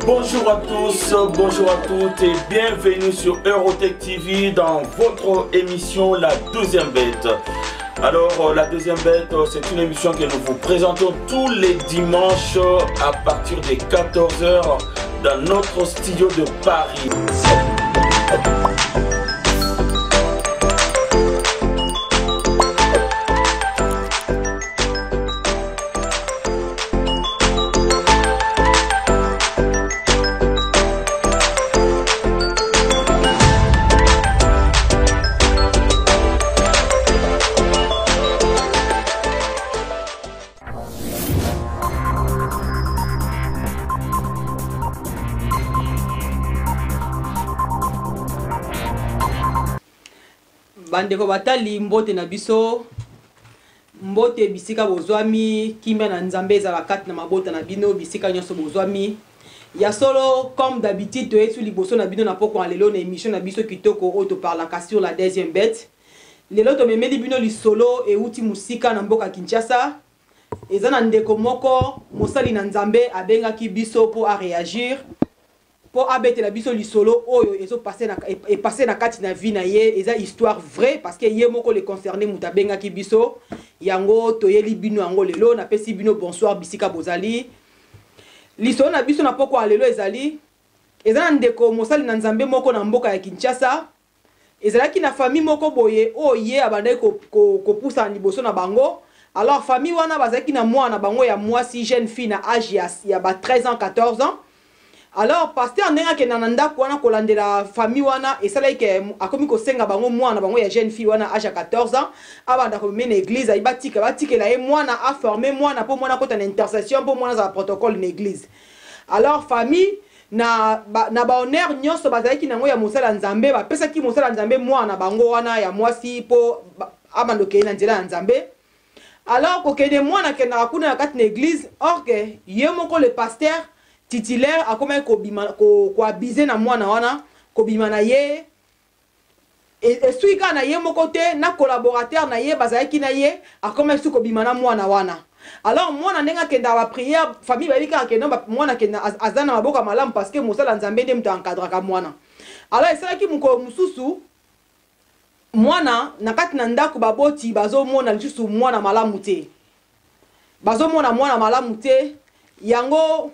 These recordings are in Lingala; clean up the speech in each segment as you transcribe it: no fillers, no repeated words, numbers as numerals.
Bonjour à tous, bonjour à toutes et bienvenue sur Eurotech TV dans votre émission La Deuxième Bête. Alors, La Deuxième Bête, c'est une émission que nous vous présentons tous les dimanches à partir des 14h dans notre studio de Paris. Bandeko batali, mbote na biso, mbote bisika bozwami. Kimia na Nzambe ezala kati na mabota na bino bisika nyonso bozwami. Ya solo, comme d'habitude, toyeti liboso na bino na pokwa ya lelo na émission na biso kitoko oyo toparlaka sur La Deuxième Bête. Lelo tomemeli bino lisolo euti mosika na mboka Kinshasa. Eza na ndeko moko mosali na Nzambe abengaki biso mpo aréagir, mpo abetela biso lisolo oyo ezopasser na, epasser na kati na vie na ye. Eza histoire vraie parce que ye moko le concerné moto abengaki biso. Yango toyeli bino yango lelo. Napesi bino bonsoir bisika bozali. Lisolo na biso na pokwa ya lelo ezali, eza na ndeko mosali na Nzambe moko na mboka ya Kinshasa. Ezalaki na famille moko boye oyo ye abandaki kopusana liboso na bango. Alors, famille wana bazalaki na mwana na bango ya mwasi, jeune fille na age ya ba 13 ans, 14 ans. Alors, pasteur, ndenge akenda na ndako wana kolandela famille wana, esalaki ke akomi kosenga bango mwana na bango ya jeune fille wana, age ya 14 ans, abanda komeme na église. Ayi batika, batikela ye mwana, aforme mwana mpo mwana akota na intercession, mpo mwana azala protocole na église. Alors, famille na bahonneur nyonso bazalaki nango ya mosala ya Nzambe, bapesaki mosala ya Nzambe mwana na bango wana ya mwasi mpo abanda okende na nzela ya Nzambe. Alors, kokende, mwana akendaka kuna na kati na église, or ke ye moko le pasteur titulaire akomaki kobima, koabuser na mwana wana, kobima na ye. Esuki kaka na ye moko te, na collaborateur na ye bazalaki na ye, akomaki su kobima na mwana wana. Alors, mwana, ndenge akendaka baprière, famille bayebi kaka kende mwana akenda, aza na maboko ya malamu parce que mosala Nzambe nde moto encadraka mwana. Alors, esalaki mokolo mosusu, mwana na kati na ndako, baboti bazomona lisusu mwana malamu te, bazomona mwana malamu te. Yango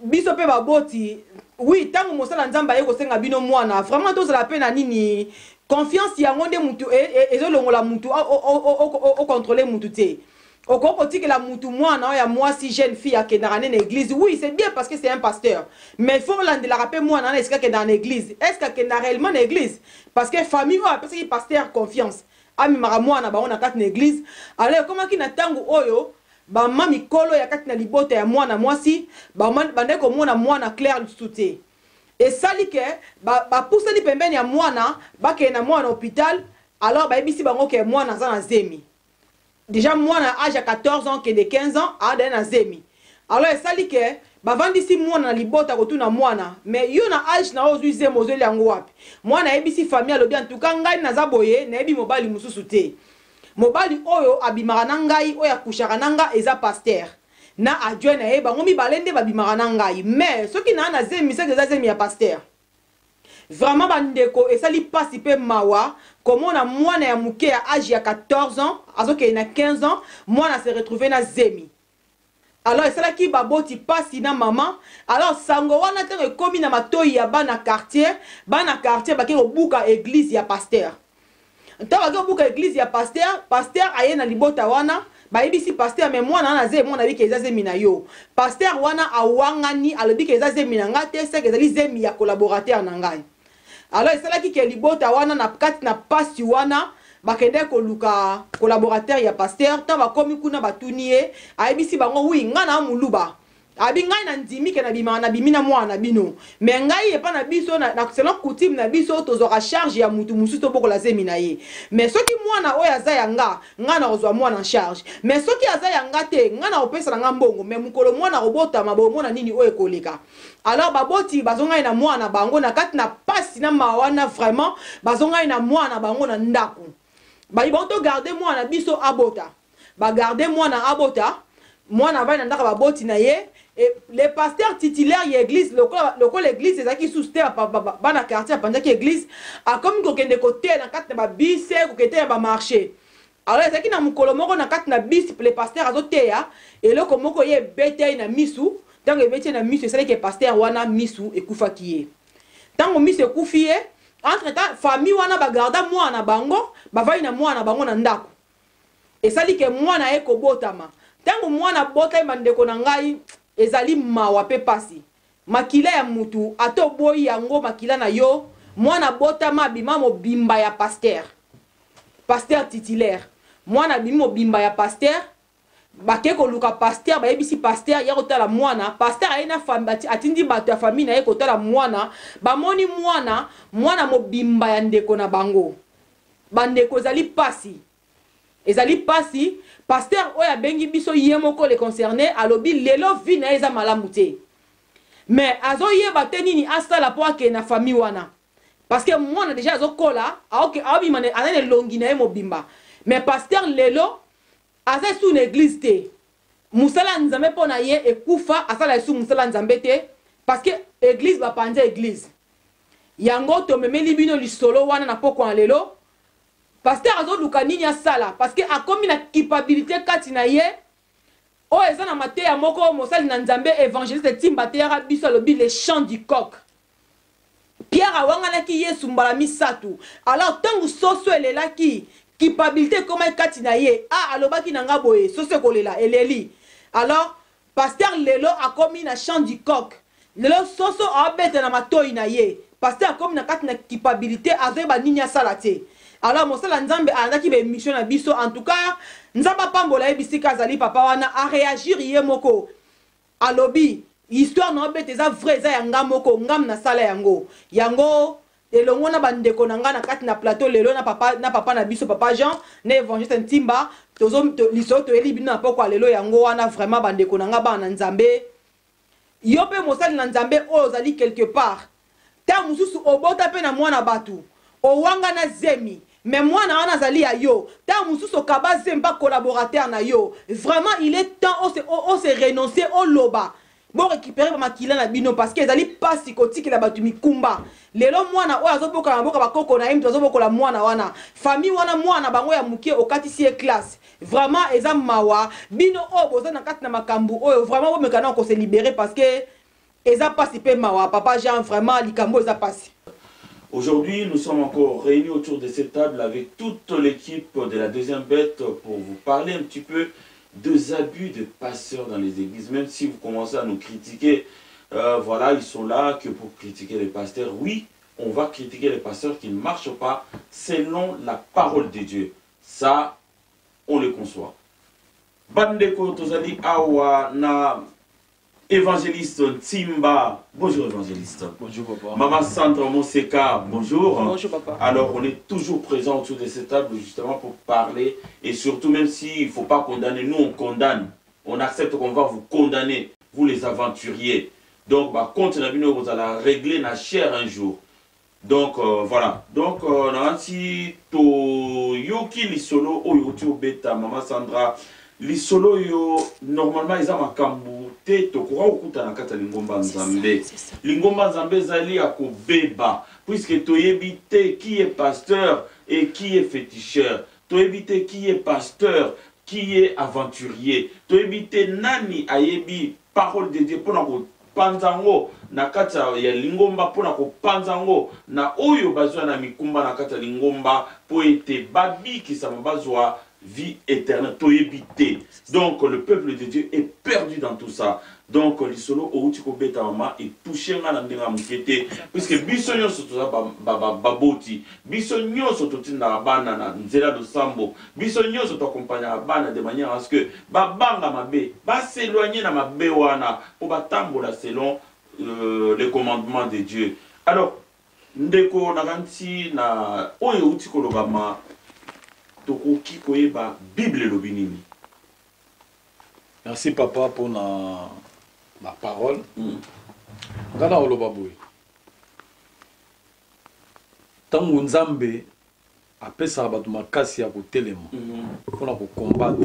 biso mpe baboti, oui, ntango mosala Nzambe aye kosenga bino mwana, vraiment tozala mpe na nini, confiance. Yango nde mutu ezolongola mutu ocontrôle mutu te. Okoki kotikela mutu mwana oyo ya mwasi, jeune fille, akendaka nde na église. Oui, c'est bien parce que c'est un pasteur, mais il faut olandelaka mpe mwana wana esika akendaka na église. Est ce que akendaka réellement na église? Parce que famille oyo apesaki pasteur confiance, amemaka mwana bango na kati na église. Alors, ekomaki na ntango oyo bama mikolo ya kati na libota ya mwana mwasi bandaki komona mwana clair lisusu te. Esali ke bapusani pembeni ya mwana, bakende na mwana hôpital. Alors, bayebisi bango ke mwana aza na zemi déjà. Mwana âge ya 14 ans, kende 15 ans, aadaya na zemi. Alors, esali ke bavandisi mwana na libota, kotuna mwana: mais yo, na âge na oyo, ozwi zemi, ozweli yango wapi? Mwana ayebisi famille, alobi: en tout cas, ngai naza boye, nayebi mobali mosusu te. Mobali oyo abimaka na ngai, oyo akushaka na ngai, eza pasteur na adjoint na ye. Bango mibale nde babimaka na ngai. Mais soki naa na zemi, seke eza zemi ya pasteur. Vraiment, bandeko, esali mpasi mpe mawa komona mwana ya moke ya âge ya 14 ans, azokende na 15 ans, mwana se retrouve na zemi. Alors, esalaki baboti mpasi na mama. Alors, sango wana ntango ekómi na matoi ya bana quartier, bana quartier bake kobuka église ya pasteur. Ntango bake kobuka église ya pasteur, pasteur aye na libota wana, bayebisi pasteur: mais mwana wana aza, mwana abiki, eza zemi na yo? Pasteur wana awangani, alobi ke eza zemi na ngai te, seke ezali zemi ya collaborateur na ngai. Alors, esalaki ke libota wana na kati na pasi wana, bakende koluka collaborateur ya pasteur. Ntango bakomi kuna, batuni ye, ayebisi bango: oui, ngai na moluba abi, ngai na ndimi ke nabimaka, nabimi na mwana na bino, mais ngai epa na biso, na selon coutume na biso, tozwaka charge ya mutu mosusu, tobokola zemi na ye. Mais soki mwana oyo aza ya nga, ngai na kozwa mwana en charge. Mais soki aza ya nga te, ngai na kopesa na nga mbongo, mais mokolo mwana kobotama, bomona nini oyo ekoleka. Alors, baboti bazongai na mwana bango na kati na pasi na mawa wana. Vraiment, bazongai na mwana bango na ndako, bayi bango togarder mwana biso abota. Bagarder mwana abota. Mwana avandi na ndako ya baboti na ye. Et le pasteur titulaire ya église, lokola, lokola église ezalaki susu te, bana quartier apanzaki église, akomi kokende koteya na kati na babise, kokende teya bamarché. Alors ezalaki na mokolo moko na kati na bus, le pasteur azoteya, eloko moko ye ebeta ye na misu. Ntango ebeti ye na misu, esalaki pasteur wana misu ekufaki ye. Ntango misu ekufi ye, entre temps famille wana bagarda mwana na bango, bavandi na mwana na bango na ndako. Esali ke mwana ye kobotama. Ntango mwana abotami, bandeko na ngai, ezali mawa mpe pasi. Makila ya mutu, ata oboyi yango, makila na yo, mwana abotama abima mobimba ya pasteur. Pasteur titulaire. Mwana abimi mobimba ya pasteur, bake koluka pasteur, bayebisi pasteur ya kotala mwana. Pasteur aye na atindi bato ya famille na ye kotala mwana, bamoni mwana, mwana mobimba ya ndeko na bango. Bandeko, ezali pasi. Ezali pasi. Pasteur oyo abengi biso ye moko le concerné, alobi lelo vie na ye eza malamu te. Mais azoyeba te nini asala po akende na famille wana. Parce que mwana déjà azokola, aobima aza na elongi na ye mobimba. Mais pasteur lelo aza esu na église te. Mosala ya Nzambe mpo na ye ekufa, asala esu mosala ya Nzambe te parce que église bapanza église. Yango tomemeli bino lisolo wana na pokwa na lelo. Pasteur azoluka nini asala parce que akomi na culpabilité kati na ye. Oyo eza na mateya moko mosali na Nzambe évangéliste Timba ateyaka biso, alobi le chant du coq. Pierre awanganaki Yesu mbala misato. Alors ntango soso elelaki, culpabilité ekomaki kati na ye. Ah, alobaki na nga boye, soso ekolela, eleli. Alors pasteur lelo akomi na chant du coq. Lelo soso abeta na matoi na ye. Pasteur akomi na kati na culpabilité, azoyeba nini asala te. Alors mosala Nzambe alandaki ba émission na biso. En tout cas, Nzambe apambola ye bisika azali papa wana, a réagir ye moko. Alobi histoire na obeta eza vrai, eza ya nga moko, ngam nasala yango. Yango elongo na bandeko na nga na kati na plateau lelo, na papa, na papa na biso papa Jean na évangéliste Ntimba, tozo lisolo toyeli bino na pokwa lelo yango wana. Vraiment bandeko na nga, bana na Nzambe, yo mpe mosali na Nzambe oyo ozali quelque part, ntango mosusu obota mpe na mwana bato, owanga na zemi, mais mwana wana azali ya yo, ntango mosusu okaba zemi mpa collaborateur na yo. Vraiment, il est temps ose renoncer, oloba borécupérer bamakila na bino, parce que ezali mpasi kotikela bato mikumba. Lelo mwana oyo azobokola maboka bakoko na ye, moto azobokola mwana wana, famille wana, mwana bango ya moke okatisi ye classe. Vraiment eza mawa. Bino oyo boza na kati na makambo oyo, vraiment bomeka na kose libérer, parce que eza mpasi mpe mawa. Papa Jean, vraiment likambo eza mpasi. Aujourd'hui, nous sommes encore réunis autour de cette table avec toute l'équipe de la deuxième bête pour vous parler un petit peu des abus de pasteurs dans les églises. Même si vous commencez à nous critiquer, voilà, ils sont là que pour critiquer les pasteurs. Oui, on va critiquer les pasteurs qui ne marchent pas selon la parole de Dieu. Ça, on le conçoit. Bandeko, tozali awa na évangéliste Ntimba. Bonjour évangéliste. Bonjour papa. Maman Sandra Monseka, bonjour. Bonjour papa. Alors on est toujours présent autour de cette table justement pour parler, et surtout même s'il ne faut pas condamner, nous on condamne. On accepte qu'on va vous condamner, vous les aventuriers. Donc bah, compte na bino, vous allez régler la chair un jour. Donc voilà. Donc nanti to yoki lisolo oyo tobeta Maman Sandra, lisolo yo normalement eza makambo te tokoka kokuta na kati ya lingomba Nzambe. Lingomba Nzambe ezali ya kobeba, puisque toyebi te qui est pasteur et qui est féticheur, toyebi te qui est pasteur, qui est aventurier, toyebi te nani ayebi parole de Dieu mpona kopanza yango na kati ya lingomba, mpona kopanza yango na oyo bazwa na mikumba na kati ya lingomba mpo ete babikisama, bazwa vie éternelle, toyebi te. Donc le peuple de Dieu est perdu dans tout ça. Donc lisolo outi kobeta mama etouche nga na ndenge ya moke te, puisque biso nyonso toza baboti, biso nyonso totindaka bana na nzela losambo, biso nyonso toakompagnaka bana de manière à ce que babanga mabe, bas'éloigne na mabe wana mpo batambola selon les commandements de Dieu. Alors ndeko, nakanisi na oyo euti kolobama, tokoki koyeba Bible elobi nini? Merci papa mpona la parole. Nga na koloba boye: ntango Nzambe apesaka bato makasi ya kotelema mpona kocombattre,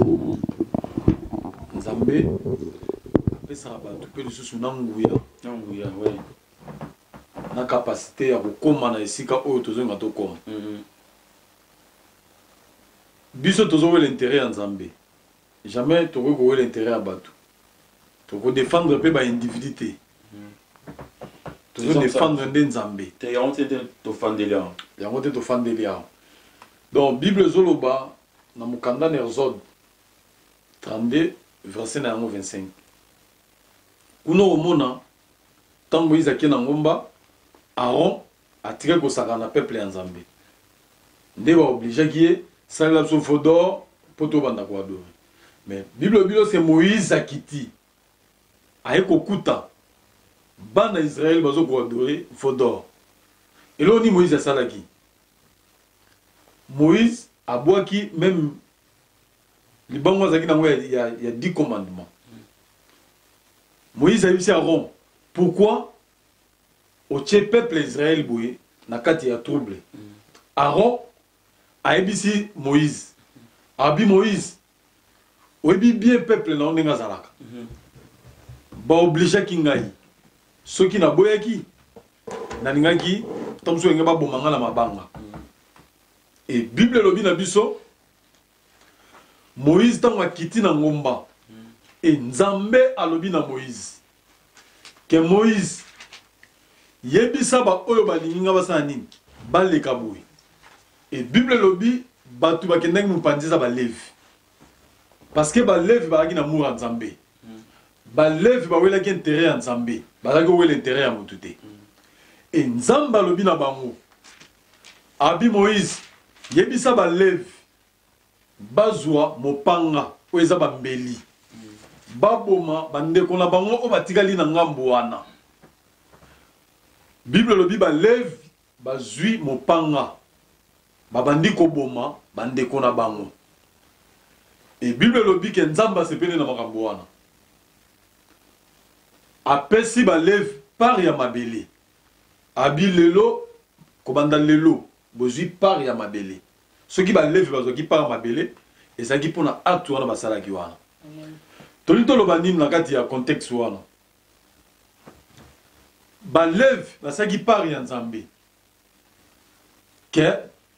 Nzambe. Nzambe apesaka bato mpe lisusu na nguya. Na nguya, oui. Na capacité ya kokóma na esika oyo tozolinga tokóma. Biso tozowela intérêt ya Nzambe, jamais tokoki kowela intérêt ya bato. Tokodéfendre mpe baindividu te, tozodéfendre nde Nzambe. Te, yango te nde tofandeli awa. Yango te tofandeli awa. Donc Bible ezoloba na mokanda na Exode 32, verset na yango 25, kuna okomona ntango Moïse ake na ngomba, Aaron atikaki kosakana na peuple ya Nzambe, nde baobligeaki ye: salela biso veau d'or mpo tobanda koadorer. Mais Bible elobi, lorsque Moïse akiti, aye kokuta bana Israele bazo koadorer veau d'or. Eloko nini Moïse asalaki? Moïse abwaki même libango azalaki nango ya 10 commandements. Moïse ayebisi Aaron: pourquoi otie peuple Israël boye na kati ya trouble? Aaron ayebisi Moïse, abi: Moïse, oyebi bien peuple na yo ndenge azalaka, baobligeaki ngai, soki naboyaki, nalingaki ntango mosusu enge baboma ngai na mabanga. E Bible elobi na biso, Moïse ntango akiti na ngomba, e Nzambe alobi na Moïse ke: Moïse, yebisa baoyo balingi nga basala nini, baleka boye. E Bible elobi bato bakendaki mopanzi eza Balevi, parce que Balevi bazalaki na amour ya Nzambe. Balevi bawelaki intérêt ya Nzambe, bazalaki kowela intérêt ya motu te. E Nzambe alobi na bango, abi: Moïse, yebisa Balevi bazwa mopanga oyo eza bambeli, baboma bandeko na bango oyo batikali na ngambo wana. Bible elobi Balevi bazwi mopanga, babandi koboma bandeko na bango. E Bible elobi ke Nzambe asepeli na makambo wana, apesi Balevi part ya mabele. Abi: lelo, kobanda lelo, bozwi part ya mabele. Soki Balevi bazwaki part ya mabele, ezalaki mpona acte wana basalaki wana. Tolingi toloba nini na kati ya contexte wana? Balevi basalaki part ya Nzambe, ke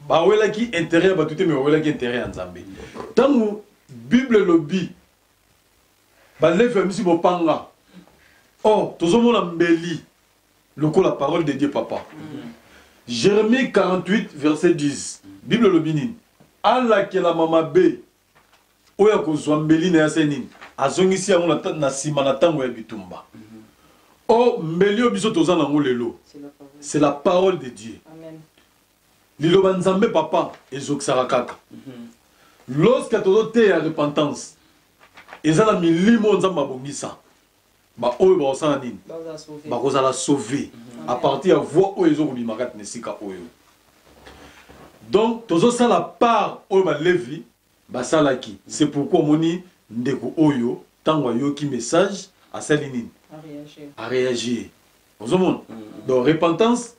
bawelaki intérêt ya bato te, me bawelaki intérêt ya Nzambe. Ntango Bible elobi Balevi bamisi bopanga, or tozomona mbeli lokola parole de Dieu, papa. Jérémie 48 verset 10, Bible elobi nini? Alakelama mabe oyo akozwa mbeli na ye, ase nini, azongisi yango na nsima na ntango ya bitumba. Or mbeli oyo biso toza nango lelo, c'est la parole de Dieu. Amen. Liloba Nzambe, papa, ezokisaka kaka. Lorsque tozoteya repentance, eza na milimo oyo Nzambe abongisa, baoyo bakosala nini? Bakozala sauvé à partir ya voix oyo ezokobima kati na esika oyo. Donc tozosala part oyo Balevi basalaki. C'est pourquoi omoni ndeko oyo, ntango ayoki message, asali nini? Aréagir. Ozomona, donc repentance,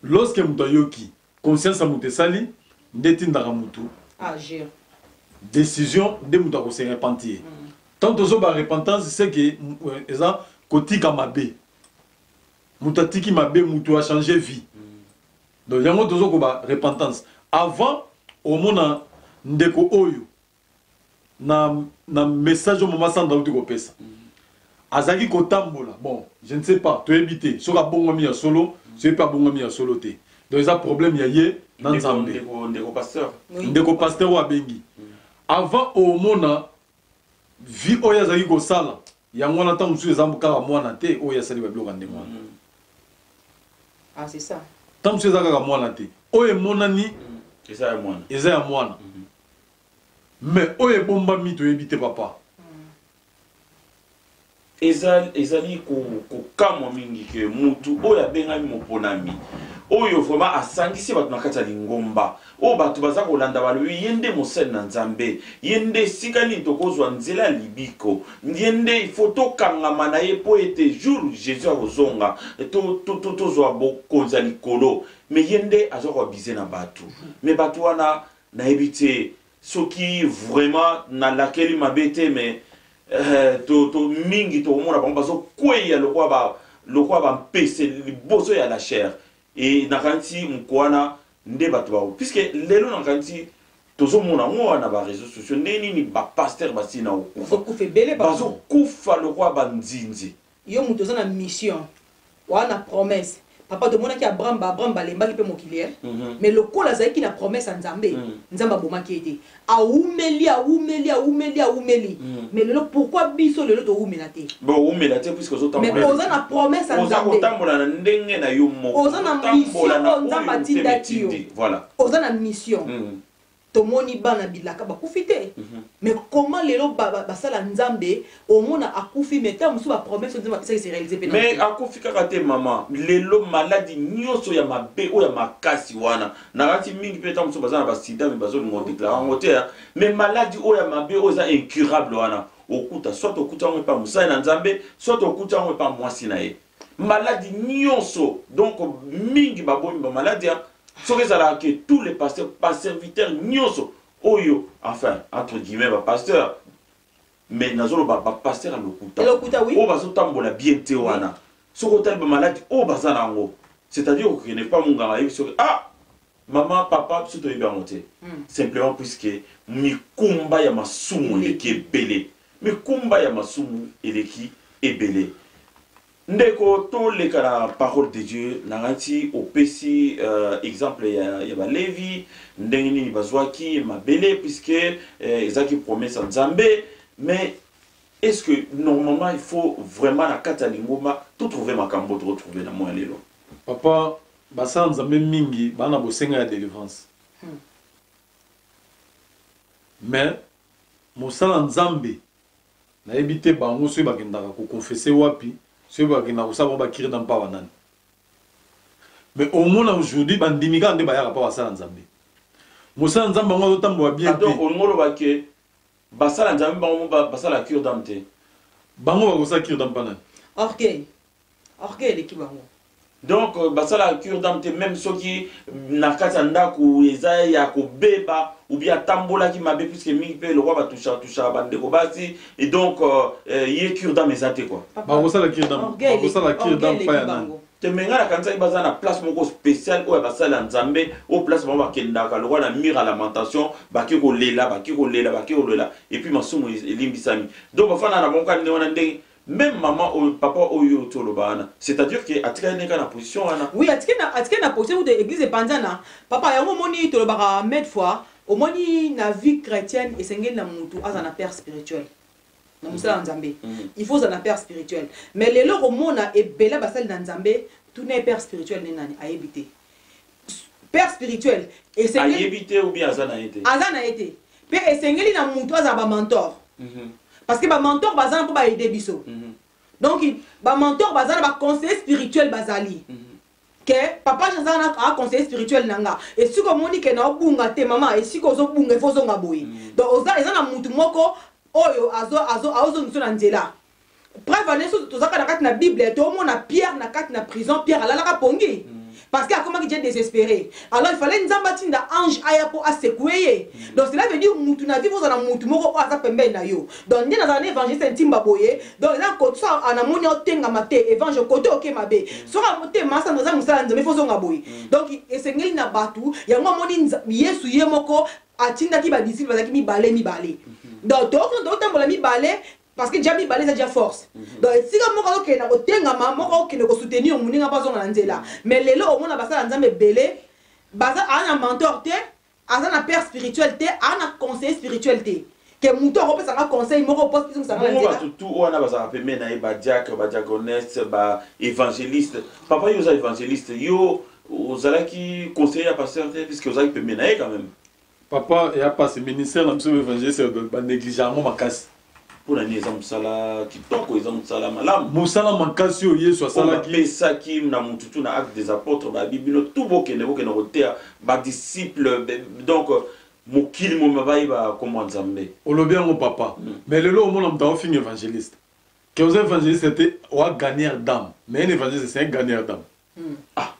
lorsque moto ayoki, conscience ya moto esali nde etindaka motu agir. Décision nde moto akose repentir. Tant tozoba repentance, c'est que eza kotika mabe, moto atiki mabe, moto achange vie. Donc yango tozokoba repentance. Avant omona ndeko oyo na message oyo mama Sandra auti kopesa, azalaki kotambola, bon, je ne sais pas, toyebi te soki abongwami ya solo, soki mpe abongwami ya solo te. Donc eza problème ya ye na Nzambe. Ndeko pasteur. Ndeko pasteur oyo abengi avant, omona vie oyo azalaki kosala yango wana, ntango mosusu eza kaka mwana te oyo asali babiloko ya ndenge wana. Ah, c'est ça. Ntango mosusu eza kaka mwana te oyo emonani. Eza ya mwana. Eza ya mwana, mais oyo ebombami toyebi te, papa. Ezali kokamwa mingi ke mutu oyo abengami moponami, oyo vraiment asangisi bato na kati ya lingomba, oyo bato baza kolanda, balobi ye nde mosali na Nzambe, ye nde esika nini tokozwa nzela ya libiko, ye nde ifo tokangama na ye mpo ete jour Jésus akozonga tozwa bokonzi ya likolo, mais ye nde aza koabuser na bato. Mais bato wana, nayebi te soki vraiment nalakeli mabe te, mais To mingi tokomona bango bazokweya lokola bampese liboso ya la chair. E nakanisi moko wana nde bato bao, puisque lelo nakanisi tozomona yango wana baréseaux sociaux, ndenge nini bapasteur basili na kokufa. Bazokufa ebele, papa. Bazokufa lokola banzinzi. Yo moto oza na mission wana, na promesse, papa. Tomonaki Abraham, baAbraham balembaki mpe mokili, eh? Mais lokola azalaki na promesse ya Nzambe, Nzambe abomaki ye te. Awumeli, awumeli, awumeli, awumeli. Mais lelo, pourquoi biso lelo towumela te? Bon, owumela te puisque Mais ozotambola oza na promesse ya oza Nzambe. Kotambola na ndenge na yo moko. Oza na Ozotambola mission na oyo Nzambe oyo atindaki yo. etindi. Voilà. Oza na mission. Tomoni bana bilaka bakufi te. Mais comment lelo basala Nzambe, omona akufi, mais ntango mosusu bapromesse oyo Nzambe apesaki se réalise mpe na Mais te. Akufi kaka te, mama. Lelo maladi nyonso ya mabe oyo ya makasi wana, nakati mingi mpe ntango mosusu baza na basida, mais bazolinga kodéclarer yango te, ya. Mais maladi oyo ya mabe oyo eza incurable wana, okuta soit okuta yango epa mosali na Nzambe, soit okuta yango epa mwasi na ye. Maladi nyonso, donc mingi babomi bamaladi ya soki ezalaka ke tous les pasteurs, baserviteur nyonso oyo, enfin, entre guillemets, bapasteur, mais nazoloba bapasteur ya lokuta. Lokuta, oui. Oyo bazotambola bien te wana, soki otali bamaladi oyo baza na yango, c'est-à-dire okokende pa monganga, ayebi soki ah, mama, papa, biso toyebi yango te. Simplement puisque mikumba ya masumu eleki ebele, mikumba ya masumu eleki ebele. Ndeko, toleka na parole de Dieu. Na ngai opesi exemple ya Balevi, ndenge nini bazwaki mabele, puisque ezalaki promesse ya Nzambe. Mais est-ce que normalement il faut vraiment na kati ya lingomba totrouve makambo totrouve na mwa lelo? Papa, basala Nzambe mingi baa na bosenga ya délivrance. Mais mosala Nzambe, nayebi te bango soki bakendaka koconfesser wapi, soki bakendaka kosala bango bacure d'âme mpa banani. Mais omona aujourd'hui bandimi kaka nde bayaka mpa basala Nzambe. Mosala Nzambe yango azotambola bien te. Donc olingi oloba ke basala Nzambe bango basala cure d'âme te? Bango bakosala cure d'âme mpa nani? Orgueil, orgueil eleki bango. Donc basala cure d'âme te, même soki na kati ya ndako eza ya kobeba ou bien atambolaki mabe, puisque mingi mpe lokwa batushaka bandeko basi, et donc ye cure d'âme eza te quoi. Bakosala cure d'âme, bakosala cure d'âme mpa ya nani? Te, mais ngai nakanisaki baza na place moko spéciale oyo basala ya Nzambe, oyo place bango bakendaka lokwa na mur ya lamentation, bake kolela, bake kolela, bake kolela, et puis masumu elimbisami. Donc bafanda na bango kaka ndenge wana, ndenge même mama oyo, papa oyo toloba wana, c'est-à-dire que atikali ndenge na position wana. Oui, atiki na position kuta église epanzana, papa. Yango omoni tolobaka maintes fois, omoni na vie chrétienne esengeli na mutu aza na père spirituel. Na mosala ya Nzambe, il faut ozala na père spirituel. Mais lelo komona ebele basali na Nzambe, tuna ye père spirituel nde nani, ayebi te père spirituel. Esengeli ayebi te ou bien aza na ye te? Aza na ye te. Mpe esengeli na mutu azala bamentor, parce que bamentor baza na mpo baaider biso. Donc bamentor baza na, baconseiller spirituel bazali. Ke papa aza na aconseiller spirituel na nga, esika omoni ke na obunga te, mama, esika ozobunga, ifo ozonga boye. Donc oza eza na mutu moko oyo azozongisa biso na nzela. Preuve ane, so tozaka na kati na Bible, toomona Pierre na kati na prison. Pierre alalaka pongi parce que akomaki déjà désespéré. Alors il fallait Nzambe atinda ange aya mpo asecouer ye. Donc cela veut dire mutu na vie, ozala mutu moko oyo aza pembeni na yo. Donc nde nazala na évangéliste Ntimba boye, donc eza kote so anamoni otengama te, évangile kote oke mabe, soki te masandra eza mosala Nzambe, fo ozonga boye. Donc esengeli na bato yango. Amoni Yesu ye moko atindaki badisciple, bazalaki mibale mibale. Donc totambola mibale parce que déjà mibale eza déjà force. Donc esika moko azokende na kotengama, moko akokende kosoutenir moninga mpo azonga na nzela. Mais lelo omona basala Nzambe ebele baza aza na mentor te, aza na père spirituel te, aza na conseiller spirituel te, ke moto akopesanga conseil moko mpo ezongisanga na Bongo nzela. Bato tu wana bazalaka pembeni na ye, badiacre, badiaconesse, baévangéliste. Papa, yo oza évangéliste, yo ozalaki conseiller ya pasteur te, puisque ozalaki pembeni na ye quand même? Papa, eya pasi. Ministère na biso évangéliste, banéglige yango makasi. Mpona nini? Eza mosala kitoko, eza mosala malamu. Mosala makasi oyo Yesu asalaki. Bapesaki na mutu tu na Acte des Apôtres, babi bino tu bokende, bokende koteya badisciple, donc mokili moma bayeba kombo Nzambe. Olobi yango, papa. Mais lelo omona moto aofinga évangéliste ke oza évangéliste te, oa gagneur d'âme. Mais un évangéliste, c'est un gagneur d'âme. Ah.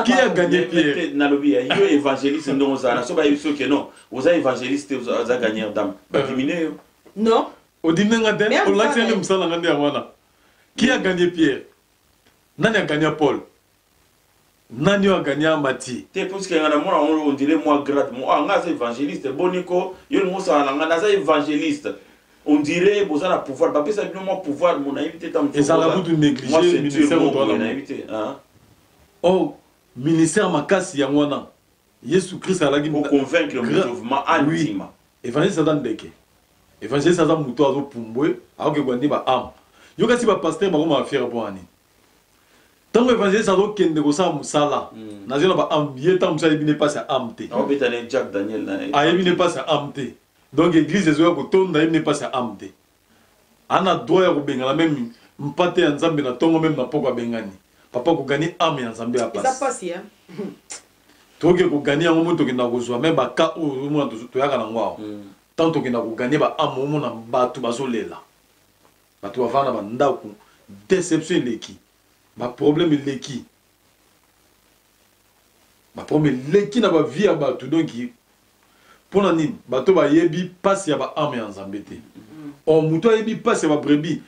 Qui a gagné Pierre? Nalobi ya yo évangéliste, ndongo ozala na so, bayebi soki non, oza évangéliste, oza gagneur d'âme, badimine yo? Non. Odimi nga te, Mais olakisi nde mosala mosala na nga nde yango wana. Qui a gagné Pierre? Nani a gagné Paul? Nani oyo a gagné Matthieu? Te, puisque nga namona yango, on dirait moi grade mo, ah, nga aza évangéliste. Boniko yo lingo osala na nga, naza évangéliste, on dirait boza na pouvoir, bapesa bino mwa pouvoir mo, nayebi te. Ntango mosusu Ezalaka kutu négligé mwa ceinture ministère moko oyo toza boye, nango. Nayebi te, hein? Or ministère makasi yango wana. Yesu Christ alaki Koconvaincre moto vraiment Oui. andima. Évangéliste aza ndeke, évangéliste aza moto azopumbwe, akokekwa nde baâme. Yo kasi bapasteur bakoma bafiers mpo wani. Ntango évangéliste azokende kosala mosala, nazwi na baâme, ye ntango mosu ayebi ne mpasi ya âme te. Aobeta ne Jack Daniel na ye. Ayebi ne mpasi ya âme te. Donc église ezoya kotonda, ayebi ne mpasi ya âme te. Ana droit ya kobengana même mpate ya Nzambe na ntongo, même na poko abengani. Papa, kogagner âme ya Nzambe ya Eza pasi. pasi, hein? Tokoki kogagner yango mo, tokenda kozwa me baka oyo omona toyaka nango awa. Ntango tokenda kogagner baâme, omona bato bazolela, bato bavanda na bandako, déception eleki, baproblème eleki, baproblème eleki na bavie ya bato. Donc mpona nini? Bato bayebi mpasi ya baâme ya Nzambe te. Or moto ayebi mpasi ya babrebis,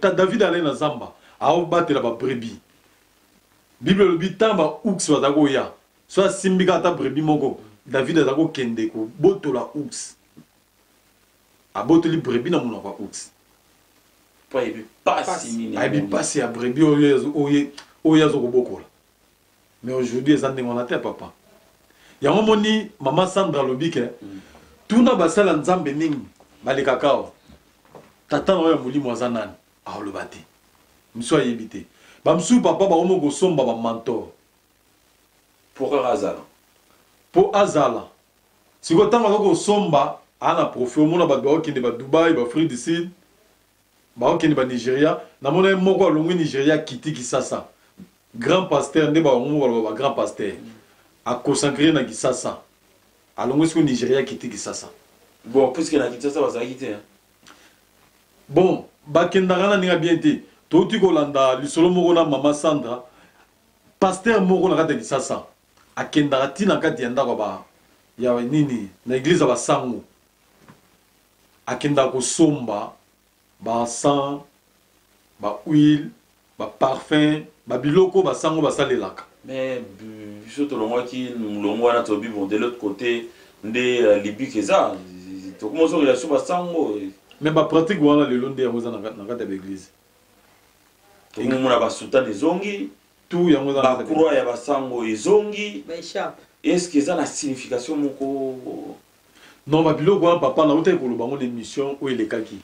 ta David alai na zamba, aobatela babrebis. Bible elobi ntango baours baza koya, so asimbi kaka ata brebis moko, David aza kokende kobotola ours, abotoli brebis na monoko ya ours. Po ayebi pasi nini. Ayebi mpasi ya brebis oyo azo kobokola. Mais aujourd'hui eza ndenge wana te, papa. Yango moni mama Sandra alobi ke tuna basala Nzambe mingi balekaka awa, tata na oyo ya molimo aza nani? Aoloba te, mosu ayebi te. Bamosusu, papa, bakomi kosomba bamanteau. Po kaka azala. Mpo azala. Sikoyo ntango aza kosomba, aa na profit. Omona bato baokende baDubai, baAfrique du Sud, baokende baNigeria. Namona ye moko alongwi Nigeria, akiti Kisasa, grand pasteur nde bango moko baloba, bagrand pasteur aconsacrer na Kisasa. Alongwi sikoyo Nigeria, akiti Kisasa. Bon, puisque na Kinshasa bazalaki te, hein. Bon, bakendaka na ndenge bien te. Touti kolanda lisolo moko na mama Sandra, pasteur moko na kati ya Kisasa akendaka ntina kati ya ndako ya ya nini, na église ya basango, akendaka kosomba baencens, bahuile, baparfum, babiloko basango basalelaka. Mais biso tolongwaki molongo wana, tolobi bon, de l'autre côté nde libike eza, tokoma ozongela so basango. Mais bapratique wana lelo nde yango eza na kati ya baéglise. Tokomomona basoutane ezongi. Tout yango eza na kati ya Bacroix ya basango ezongi. Baécharpe. Est ce que eza na signification moko? Non, babiloko wana, papa, nautaki koloba ngo na émission oyo elekaki.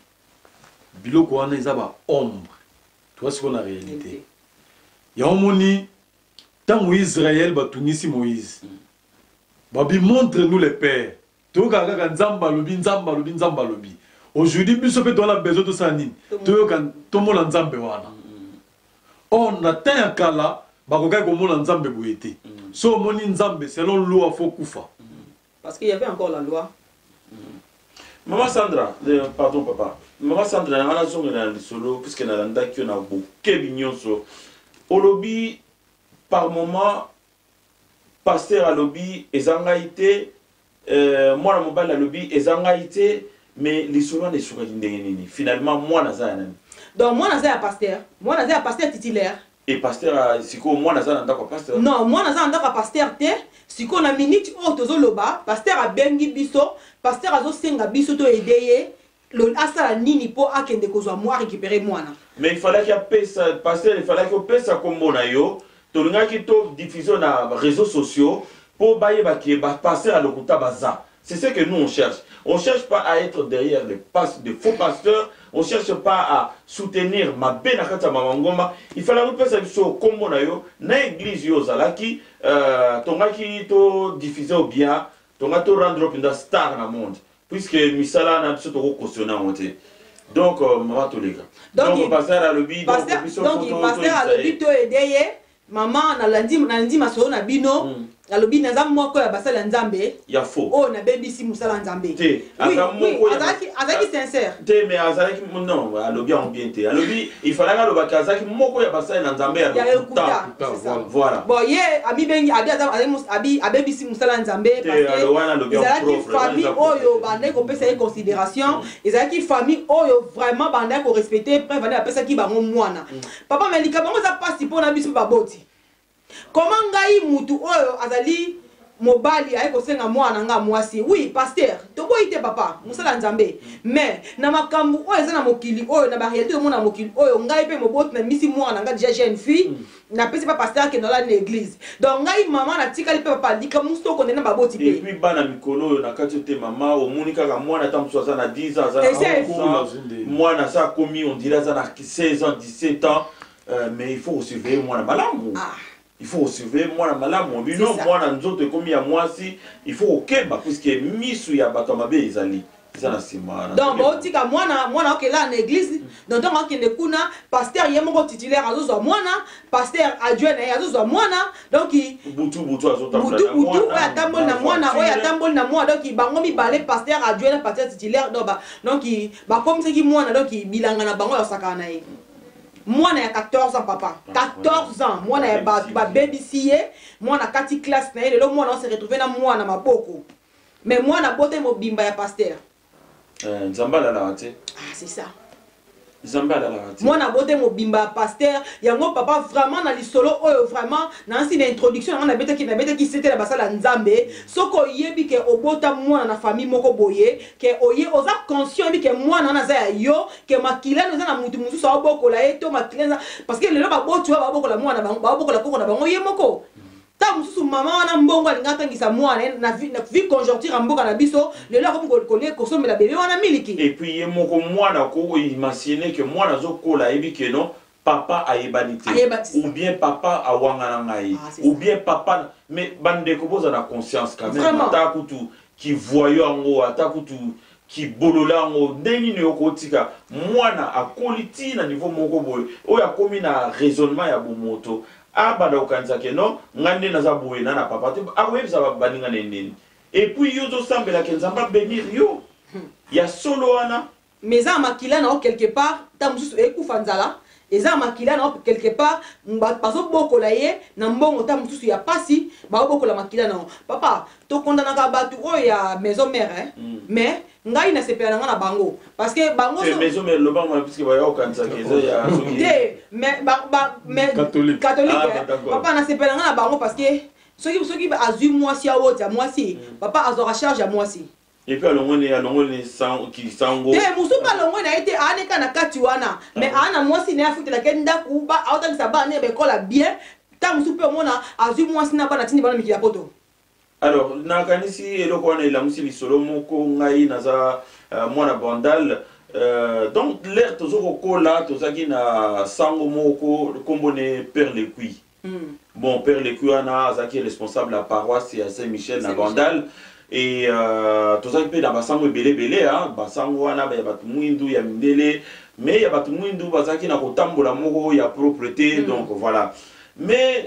Biloko wana eza baombre, toza sikoyo na réalité. Yango moni ntango Israel batungisi Moïse, babi: "Montre nous le Père." Toyokaka kaka Nzambe alobi, Nzambe alobi, Nzambe alobi. Aujourd'hui biso mpe toza na besoin tosala nini? Toyoka, tomona Nzambe wana. Or na temps ya kala bakokaki komona Nzambe boye te. So omoni Nzambe, selon loi faut kufa. Parce qu'il y avait encore la loi. Mama Sandra, pardon papa, mama Sandra, nanga nazongela na lisolo puisque nalandaki yo na bokebi nyonso. Olobi par moment pasteur alobi eza ngai te, mwana mobali alobi eza ngai te. Mais lisolo wana esukaki ndenge nini finalement? Mwana aza ya nani? Donc mwana aza ya pasteur, mwana aza ya pasteur titulaire. E pasteur, sikoyo mwana aza na ndako ya pasteur? Non, mwana aza na ndako ya pasteur te. Sikoyo na minute oyo tozoloba, pasteur abengi biso, pasteur azosenga biso toaider ye asala nini mpo akende kozwa mwa arécupérer mwana. Mais il fallaki apesa pasteur, il fallaki opesa nkombo na yo, tolingaki to diffusion na réseaux sociaux mpo bayeba ke bapasteur ya lokuta baza. C'est ce que nous on cherche. On cherche pas à être derrière les de faux pasteurs, on cherche pas à soutenir mabe na kati ya mama ngomba. Il fallait opesa biso nkombo na yo na église yo ozalaki, tongaki to diffuser ou bien tonga to rendre mpenza star na monde, puisque misala na biso tokokosiona yango te. Donc mama, toleka. Donc pasteur alobi, donc pasteur alobi toaider ye. Mama, nalandi, nalandi masolo na bino. Alobi naza moko ya basali ya Nzambe ya faux. Oyo nabebisi mosala ya Nzambe. Te, aza moko ya azalaki sincère. Te, mais azalaki, non, alobi yango bien te. Alobi, il fallait alobaki azalaki moko ya basali na Nzambe ya ya lokuta. Lokuta, c'est ça. Voilà. Bon, ye amibengi abi abi abebisi mosala ya Nzambe Te, parce que alo wana alobi yango ezalaki propre, wana famille eza propre. Oyo bandaki kopesa ye considération, ezalaki famille oyo vraiment bandaki korespecte. Preuve ande bapesaki bango mwana, papa. Mais likambo yango eza mpasi mpona biso mpe baboti. Comment ngai mutu oyo azali mobali aye kosenga mwana nga mwasi? Oui, pasteur, toboyi te, papa, mosala ya Nzambe, mais na makambo oyo eza na mokili oyo, na baréalité omona na mokili oyo, ngai mpe moboti na misi mwana nga déjà jeune fille, napesi pa pasteur akende ala na église. Donc ngai mama natikali mpe, papa, likambo mosusu tokende na baboti Et mpe. puis bana mikolo oyo na kati te, mama, omoni kaka mwana ata mosusu aza na 10 ans, aza na Eza 11 ans, mwana aza akomi, on dirait aza na 16 ans, 17 ans, mais il faut kosurveiller mwana malamu. Ah. Il faut kosurveiller mwana malamu bino. C'est ça. Mwana nzoto ekomi ya mwasi, il faut kokeba puisque misu ya bato ya mabe ezali, eza na nsima. Donc baotika mwana, mwana okela na église. Donc ntango akende kuna, pasteur ye moko titulaire azozwa mwana, pasteur adjoint na ye azozwa mwana, donc butu butu azotambola butu na butu mwana, oyo atamboli na mwana, oyo voiture. Atamboli na mwana. Donc bango mibale, pasteur adjoint na pasteur titulaire, donc donc bakomisaki mwana, donc bilanga na bango ya kosakana na ye. Mwana ya 14 ans, papa, 14 ans, mwana ya bato babebisi ye. Mwana kati classe na ye, lelo mwana ose retrouve na mwana maboko, mais mwana bote mobimba ya pasteur. Nzambe alalaka te. Ah, c'est ça. Nzambe alalaka te. Mwana bote mobimba ya pasteur yango, papa. Vraiment, na lisolo oyo, vraiment nansi na introduction yango, nabetaki sete na basala ya Nzambe. Soki oyebi ke obota mwana na famille moko boye, ke oye oza conscient, oyebi ke mwana wana aza ya yo, ke makilano eza na mutu mosusu aobokola ye to makilano eza, parce que lelo baboti oyo babokola mwana bango, babokola koko na bango ye moko. Ntango mosusu mama wana mbongo alingi atangisa mwana ye na vie conjoncture ya mboka na biso lelo, akomi kosombela bebe wana miliki. Et puis ye moko mwana koimagine ke mwana azokola, ayebi ke non, papa ayebani te. Ayeba te. Ou bien papa awanga na ngai. Ah, c'est ou ça. bien papa. Mais bandeko, boza na conscience quand même. Vraiment. Ata kutu kivoyo yango, ata kutu kibolola yango, ndenge nini okotika mwana akoli ti na niveau moko boye oyo akomi na raisonnement ya bomoto, abanda kokanisa ke non, ngai nde naza boye na papa te? Akoyebisa baninga na ye nini? Et puis yo ozosambelaka Nzambe abénir yo ya solo wana. Mais eza ya makila na yo quelque part. Ntango mosusu ekufa nzala, eza ya makila na yo quelque part. Bazobokola ye na mbongo, ntango mosusu ya pasi, baobokola makila na yo, papa. Tokondanaka bato oyo ya maison mère, eh? Mais ngai nasepela na ngai na bango parce que bango Te, maison mère, lobanga, puisque baya kokanisaka eza ya soki Te, mais mais Catholique. Catholique. Ah, Eh, d'accord. papa, nasepela ngai na bango parce que soki azwi mwasi, awoti ya mwasi, papa, azwaka charge ya mwasi. Et puis alongoni kisango. Te, mosusu mpe alongwe na ye te, aaneka na kati wana, mais aa na mwasi na ye, afutelaka ye ndako, aotangisa bana ne baekola bien. Ntango mosusu mpe omona azwi mwasi na bana, tindi bana mikili ya poto. Alors nakanisi eloko wana elamusi lisolo moko. Ngai naza mwana Bandal, donc l'heure tozo kokola, tozalaki na sango moko, nkombo ne Père Lequi. Bon, Père Lequi wana azalaki responsable ya paroisse ya Saint Michel na Saint-Michel. Bandal. Et tozalaki mpe na basango ebele ebele, hein, basango wana ya bato mwindu, ya mindele, mais ya bato mwindu bazalaki na kotambola moko ya propreté. Donc voilà, mais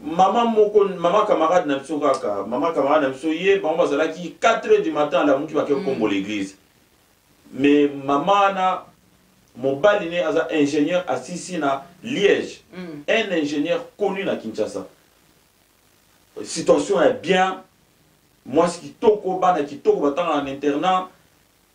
mama moko, mama camarade na biso, kaka mama camarade na biso, ye bango bazalaki 4 heures du matin, alamuki, bake kokombola église. Mais mama wana, mobali ne aza ingénieur asisi na Liège, un ingénieur connu na Kinshasa, situation ya bien, mwasi kitoko, bana kitoko, batanga na internat.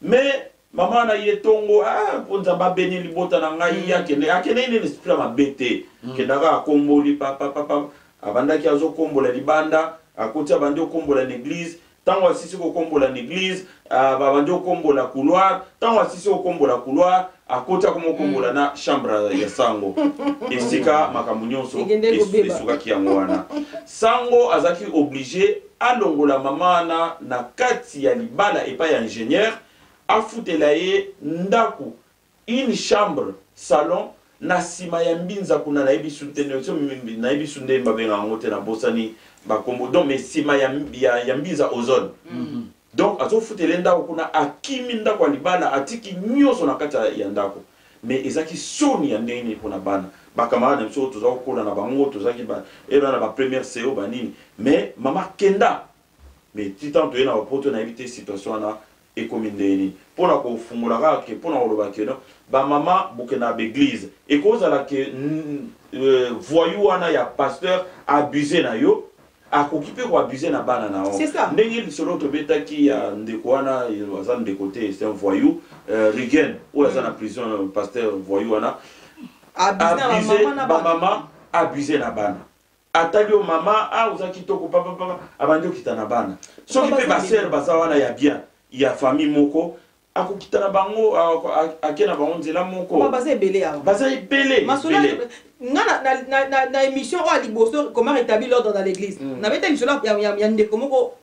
Mais mama wana ye ntongo, ah, mpo Nzambe abeni libota na ngai. Akende nini, esprit ya mabe te. Kendaka, akomboli, papa papa, abandaki azokombola libanda, akoti, abandi okombola na église. Ntango asisi kokombola na église, ah, babandi okombola couloir. Ntango asisi kokombola couloir, akoti, akoma okombola na chambre ya sango, esika makambo nyonso Ekende kobeba. Esukaki yango wana. Sango azalaki obligé alongola mama wana na kati ya libala epai ya ingénieur, afutela ye ndako, une chambre salon na nsima ya mbinza kuna. Nayebi su te, nayebi su nde babenga yango te, nabosani bakombo. Donc mais nsima ya mbinza ozone. Donc azofutela ye ndako kuna, akimi ndako ya libala, atiki nyonso na kati ya ndako. Mais ezalaki soni ya ndenge nini mpona bana, bacamarade na biso oyo toza kokola na bango, tozalaki ela na bapremière CO banini, mais mama kenda. Mais ti ntango toye na bapoto, nayebi te situation wana ekomi ndenge nini. Mpona kofungola kaka ke mpona koloba ke no, bamama bokenda na baeglise, ekozala ke voyou wana ya pasteur abuse na yo, akoki mpe koabuse na bana na yo. C'est ça. Ndenge lisolo tobetaki ya ndeko wana, aza ndeko te, c'est un voyou, Rigen oyo aza na prison, pasteur voyou wana abuse na abuse bamama na bana. Bamama abuse na bana, atali yo mama, a oza kitoko, papa papa, abandi okita na bana. Soki mpe baza basere baza wana ya bien ya famille moko, akokita na bango, ake na bango nzela moko. Baza ebele awa. Baza ebele. Masolo ebele. Nga na émission oyo ya liboso, comment rétablir l'ordre dans l'église, nabeta lisolo ya ndeko moko,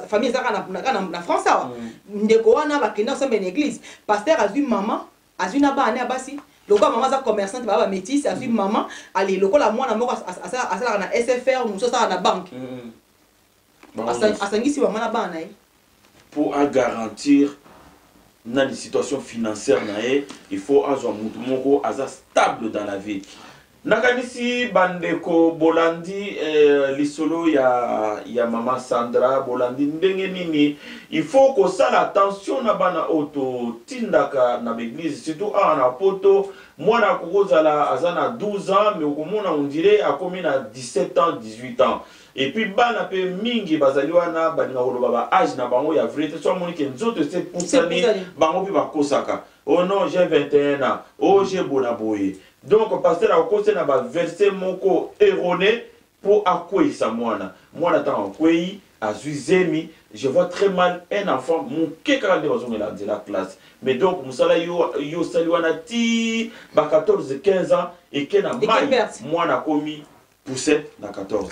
famille eza kaka na France awa. Ndeko wana bakenda kosambela na église, pasteur azwi mama, azwi na bana ya basi. Lokola mama aza commerçante, baa bamétise, azwi mama ale lokola mwana moko asalaka na SFR, mosusu asalaka na banque. Bango nyonso. Asangisi mama na bana na ye. Pour garantir na situation financière na ye, il faut azwa mutu moko aza stable dans la vie. Nakanisi bandeko bolandi lisolo ya mama Sandra, bolandi ndenge nini il faut kosala attention na bana oyo totindaka na baeglise, surtout awa na poto. Mwana akokozala aza na 12 ans, mais okomona on dirait akomi na 17 ans, 18 ans. Et puis bana mpe mingi bazali wana, balinga koloba ba age na bango ya vrai te. So amoni ke nzoto ese pusani, Epusani. bango mpe bakosaka: "Oh non, j'ai 21 ans, oh, j'ai bona boye." Donc pasteur akokosa na baverset moko erroné mpo akweyisa mwana. Mwana ntango akwei, azwi zemi, je vois très mal un enfant moke kaka nde bazongela nzela classe. Mais donc mosala yo yo osali wana ti ba 14 15 ans eke na Eke mai. Perte. Mwana akomi poussette na 14 ans.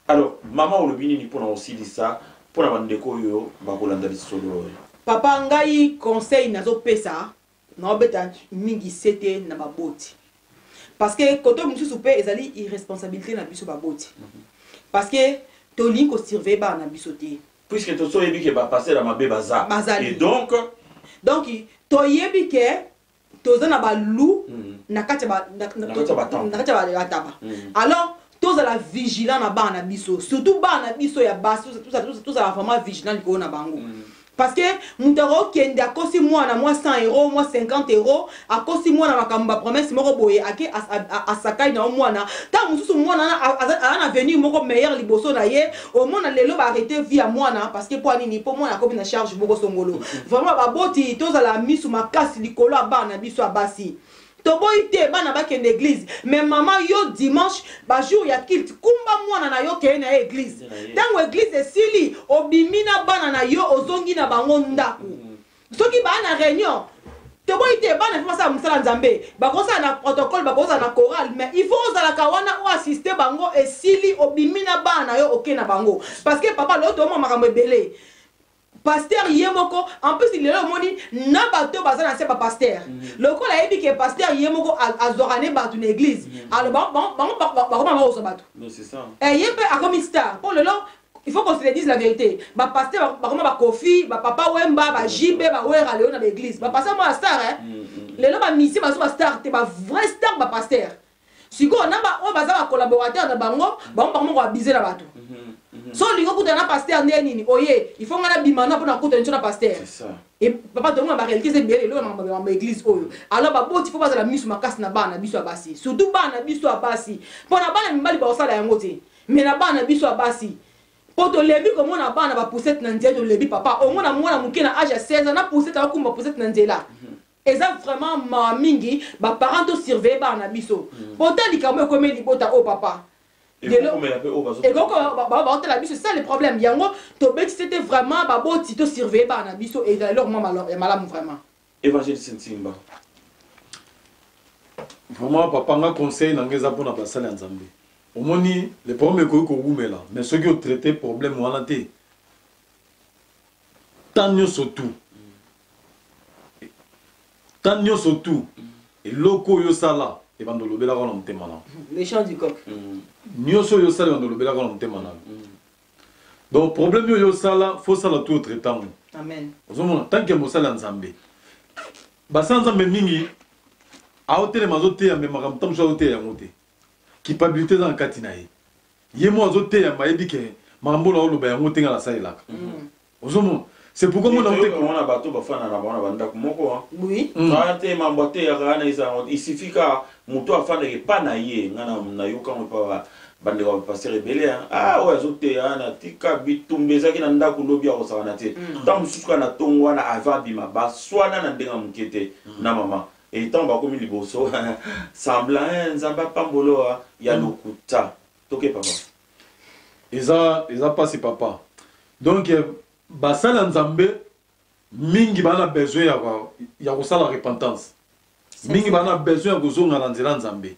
Alors mama, olobi nini mpona kosilisa, mpona bandeko oyo bakolanda lisolo oyo? Papa, ngai conseil nazopesa, naobeta mingi sete na baboti, parce que kote mosusu mpe ezali irresponsabilité na biso baboti, parce que tolingi kosurveille bana na biso te. Puisque toso oyebi ke bapasteur ya mabe baza. Bazali. Et donc Donc toyebi ke toza na balu na kati ya Na kati ya batemple. Na kati ya bataba. Alors tozala vigilant na bana na biso, surtout bana na biso ya basi, tozala vraiment vigilant likolo na bango, parce que moto akokende akosi mwana mwa 100 euro, mwa 50 euro, akosi mwana makambo, bapromesse moko boye, ake asakai na yo mwana. Ntango mosusu mwana wana aza na avenir moko meilleur liboso na ye. Omona lelo baarrêter vie ya mwana, parce que mpo anini? Mpo mwana akomi na charge moko songolo. Vraiment baboti, tozala misu makasi likolo ya bana na biso ya basi. Toboyi te bana bakende église, mais mama, yo dimanche, bajour ya culte, kumba mwana na yo, keye na ye église. Ntango église esili, obimi na bana na yo, ozongi na bango ndako. Soki baa na réunion, toboyi te bana faut basala mosala Nzambe, bakosala na protocole, bakozala na chorale, mais il faut ozalaka wana oassiste bango. Esili, obimi na bana na yo, oke na bango. Parce que papa, lelo toomwa makambo ebele. Pasteur ye moko, en plus lelo omoni na bato baza na se bapasteur, lokola ayebi ke pasteur ye moko azwaka ne bato na église, alors bango bakoma bakozwa bato. Non, c'est ça. Eh, ye mpe akomi star. Mpo lelo il faut qu'on se le dise la vérité, bapasteur bakoma bakofi, bapapa Wemba, bajibe, bawera. Lelo na baeglise bapasteur mwa star, eh? Lelo bamisie bazo bastar te, bavrai star bapasteur. Sikoyo na oyo baza bacollaborateur na bango, bango bakoma koabuser na bato. So olingi okutana na pasteur nde nini oye, il faut nga nabima na mpona kokutana niso na pasteur. C'est ça. E papa, tomona baréalité eza ebele eloko na makambo ya église oyo. Alors baboti faut bazala miso makasi na bana na biso ya basi, surtout bana na biso ya basi, mpo na bana mibali bakosala yango te, mais na bana na biso ya basi, mpo tolembi komona bana bapoussette na nzela. Tolembi papa, omona mwana moke na age ya 16 ans na poussette, akokumba poussette na nzela. Eza vraiment mawa mingi. Baparent, tosurveille bana na biso, po ta likambo ekomi libota oyo, papa. Ekokomela mpe oyo bazo Ekoko baotela biso, c'est ça le problème. Yango tobeti te, vraiment baboti, tosurveille bana na biso, ezala eloko mwa ya malamu vraiment. Évangéliste Ntimba. Vraiment papa, nga conseil na nga eza mpona basali ya Nzambe. Omoni, le problème ekoki kowumela, mais soki otraite problème wana te, temps nyonso tu, temps nyonso tu, eloko oyo osala ebanda olobelaka na motema na yo. Le chant du coq. Nyonso oyo osala ebanda olobelaka na motema na yo. Donc problème oyo osala, faut osala tu otraite yango. Amen. Ozomona, tant que mosali ya Nzambe, basala Nzambe mingi. Aotelema azoteya mais makambo ntango mosusu azoteya yango te. Culpabilité eza na kati na ye. Ye moko azoteya mais ayebi ke makambo oyo aoloba yango te nga nasalelaka. Ozomona? C'est pourquoi mona ote komona bato bafanda na bango na bandako moko hein. Oui. Kaka te mambo ateyaka wana eza yango. Il suffit kaka moto afandaka epa na ye nga na nayoka yango epa bandeko ya pasteur ebele hein. Ah oyo azoteya wana tika bitumba ezalaki na ndako lobi akosakana te. Ntango mosusu kaka na ntongo wana avant abima baswana na ndenge ya moke te na mama. Et ntango bakomi liboso semblant hein, Nzambe apambolo ya lokuta. Toke papa. Eza eza pasi papa. Donc basali ya Nzambe mingi ba na besoin ya ya kosala repentance. Mingi ba na besoin ya kozonga na nzela Nzambe.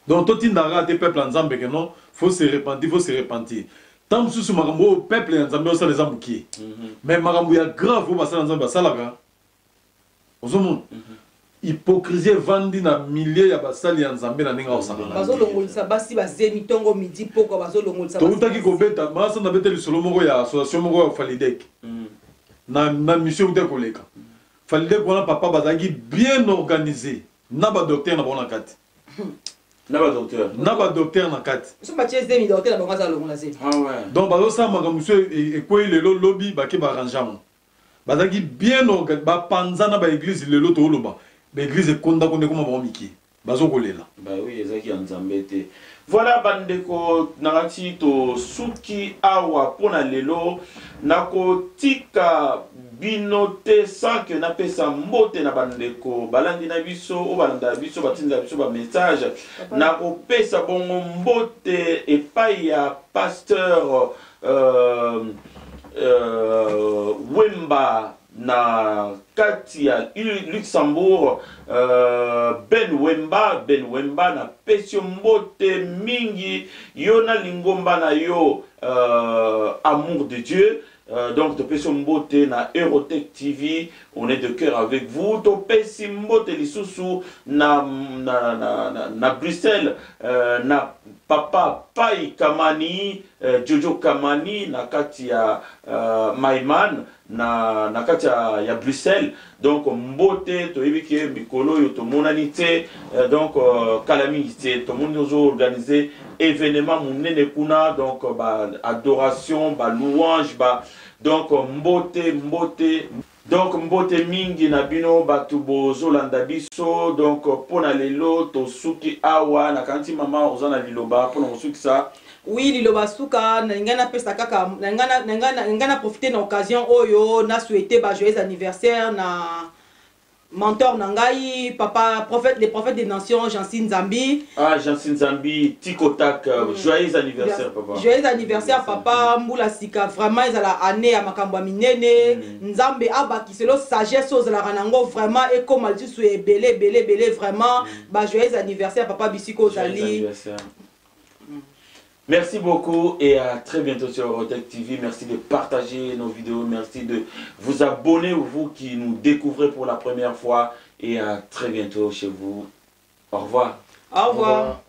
Donc totindaka kaka te peuple ya Nzambe que non faut se repentir, faut se repentir. Tango mosusu makambo oyo peuple ya Nzambe osala eza mokie. Mais makambo ya grave oyo basali ya Nzambe basalaka ozomona hypocrisie evandi na milieu ya basali ya Nzambe na ndenge akosakana. Bazolongolisa basi bazemi ntongo midi pokwa bazolongolisa. Toutaki kobeta masa na beta lisolo moko ya association moko ya Falidek. Na mission euta koleka. Falidek wana papa bazalaki bien organisé na ba docteur na bango na kati. Na ba docteur. Na ba docteur na kati. So batie zemi docteur na bango aza longola zemi. Ah ouais. Donc bazosala makambo mosusu ekwei lelo lobi bake ba arrange yango. Bazalaki bien orga ba panza na ba eglise lelo tooloba ba eglise ekonda konda ekoma bango mikie bazo kolela. Bah oui ezalaki ya nzambe te. Voilà bandeko nakati tosuki awa pona lelo nakotika bino te sans que napesa mbote na bandeko balandi na biso oyo balandaka biso batindela biso ba message nakopesa bongo mbote epai ya pasteur euh, Wemba na kati ya Luxembourg Ben Wemba Ben Wemba na pesi yo mbote mingi yo na lingomba na yo Amour de Dieu donc topesi yo mbote na Eurotech TV on est de cœur avec vous topesi mbote lisusu na na na, na, na Bruxelles na papa Pai Kamani Jojo Kamani na kati ya Maiman na na kati ya, ya Bruxelles donc mbote toyebi ke mikolo oyo tomonani te donc kala mingi te tomoni ozo organiser événement monene kuna donc ba adoration ba louange ba donc mbote mbote donc mbote mingi na bino bato bozolanda biso donc mpo na lelo tosuki awa nakanisi mama oza na liloba mpo na kosukisa. Oui, liloba suka nalingai napesa kaka nalingai na profiter na occasion oyo na souhaiter ba joyeux anniversaire na mentor na ngai papa prophète, le prophète des nations Jancy Nzambi. Ah Jancy Nzambi tikotak joyeux anniversaire papa. Joyeux anniversaire papa mbula sika vraiment ezala année ya makambo ya minene. Nzambe abakiselo sagesse ozalaka nango vraiment ekoma lisusu ebele ebele ebele vraiment ba joyeux anniversaire papa bisiko ozali. Merci beaucoup et à très bientôt sur Eurotech TV. Merci de partager nos vidéos. Merci de vous abonner, vous qui nous découvrez pour la première fois. Et à très bientôt chez vous. Au revoir. Au revoir. Au revoir.